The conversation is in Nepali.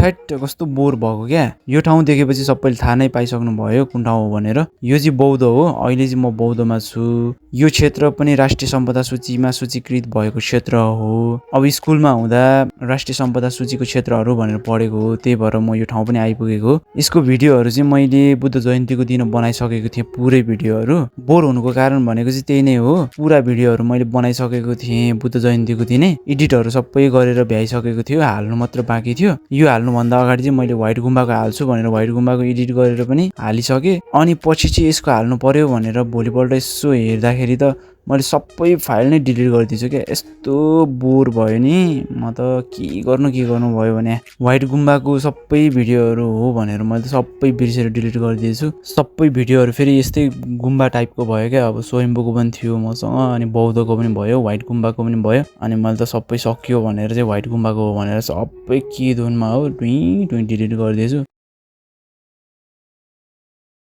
थैट कस्तो बोर भएको क्या। यो ठाउँ देखेपछि सबैले थाहा नै पाइसक्नु भयो कुन ठाउँ हो भनेर। यो चाहिँ बौद्ध हो। अहिले चाहिँ म बौद्धमा छु। यो क्षेत्र पनि राष्ट्रिय सम्पदा सूचीमा सूचीकृत भएको क्षेत्र हो। अब स्कुलमा हुँदा राष्ट्रिय सम्पदा सूचीको क्षेत्रहरू भनेर पढेको हो, त्यही भएर म यो ठाउँ पनि आइपुगेको हो। यसको भिडियोहरू चाहिँ मैले बुद्ध जयन्तीको दिन बनाइसकेको थिएँ, पुरै भिडियोहरू। बोर हुनुको कारण भनेको चाहिँ त्यही नै हो। पुरा भिडियोहरू मैले बनाइसकेको थिएँ बुद्ध जयन्तीको दिनै। एडिटहरू सबै गरेर भ्याइसकेको थियो, हाल्नु मात्र बाँकी थियो। यो हाल्नुभन्दा अगाडि चाहिँ मैले व्हाइट गुम्बाको हाल्छु भनेर व्हाइट गुम्बाको एडिट गरेर पनि हालिसकेँ। अनि पछि चाहिँ यसको हाल्नु पर्यो भनेर भोलिपल्ट यसो हेर्दाखेरि त मैले सबै फाइल नै डिलिट गरिदिन्छु क्या। यस्तो बोर भयो नि, म त के गर्नु भयो भने व्हाइट गुम्बाको सबै भिडियोहरू हो भनेर मैले त सबै बिर्सेर डिलिट गरिदिएछु। सबै भिडियोहरू फेरि यस्तै गुम्बा टाइपको भयो क्या। अब स्वयम्भूको पनि थियो मसँग, अनि बौद्धको पनि भयो, व्हाइट गुम्बाको पनि भयो। अनि मैले त सबै सकियो भनेर चाहिँ व्हाइट गुम्बाको हो भनेर सबै के धुनमा हो डिलिट गरिदिएछु।